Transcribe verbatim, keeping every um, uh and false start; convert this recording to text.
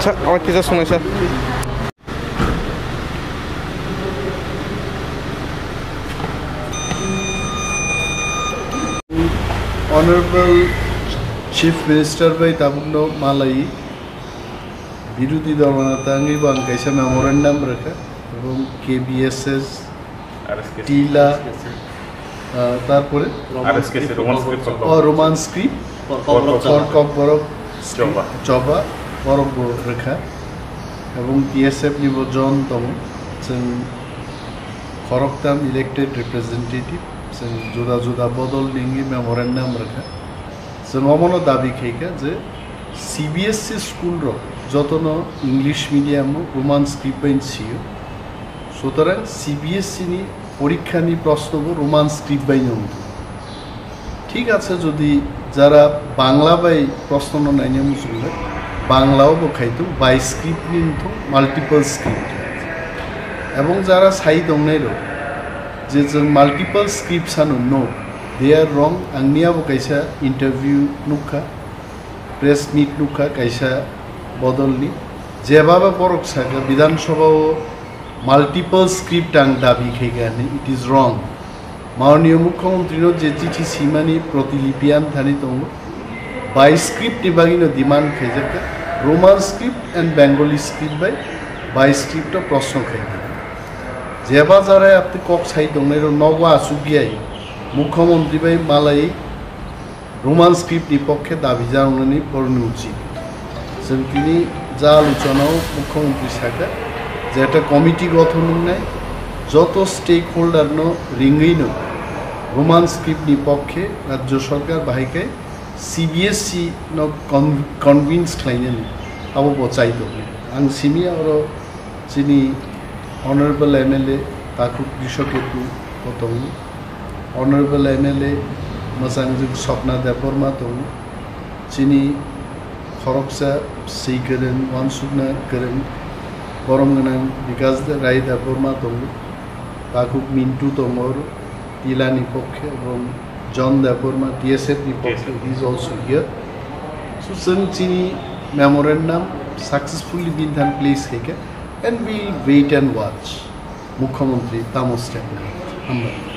Oke, just sir. Honorable Chief Minister bai tabukno malai birodhi dol neta wngwi bo ang kaisa memorandum rwkha, ebong K B S S, R S K C. Tila, ah, tarpore Roman R S K C, script, Roman script, Kokborok. Oh, Roman script, Kokborok, Kokborok, Choba. Choba, borok bo rwkha. Ebong T S F ni bo John tongo, chwng khoroktham elected representative, chwng juda juda bodol ningwi memorandum rwkha. Chwng omono dabi khaikha je C B S E school rok jotono English medium o Roman script bai sio. Sutorang C B S E ni porikha ni proshno bo Roman script bai no wngthung. Thik ache, jodi jara Bangla bai proshno no naina muchungo, Bangla o bo khaitung, bi script ni wngthung, multiple script. Ebong jara sai tongnai rok je chwng multiple script sano, no, they are wrong. Ang niya bo kaisa interview nukha, press meet nukha kaisa bodol ni, jebaba borok saka Bidhan Sabha o multiple script ang dabi khaikha hinwi, it is wrong. Mananiya Mukhyamantri no je chithi simani protilipi ani thani tongo, bi script ni bagwi no demand khaijakha, Roman script and Bengali script bai bi script o proshno khaikha. Jeba jarai apni kok sai tongnai rok nogo achukya, Mukhyamantri bai malai Roman script ni pokkhe dabi janani borokni uchit. Chwng tini ja aluchonao Mukhyamantri sakha je ekta committee gothon wngnai, joto stakeholder no ringwi no Roman script ni pokkhe Rajya Sarkar bahai khe C B S E no con-, convince khlainani abo bo chai tongnai. Ang simi oro chini Honorable M L A Takhuk Rishoketu bo tongo, Honorable M L A mwchangjwk Swapna Debbarma tongo, chini khoroksa swi kwrwng, uansukna kwrwng, borom gwnang Bikas Rai Debbarma tongo, Takhuk Mintu tongo oro, Tilani pokkhe, ebong John Debbarma, T S F ni pokkhe, T S F. He is also here. So, chwng chini memorandum successfully bini thani place khaikha, and we will wait and watch Mukhyamantri tamo step nai. Hambai.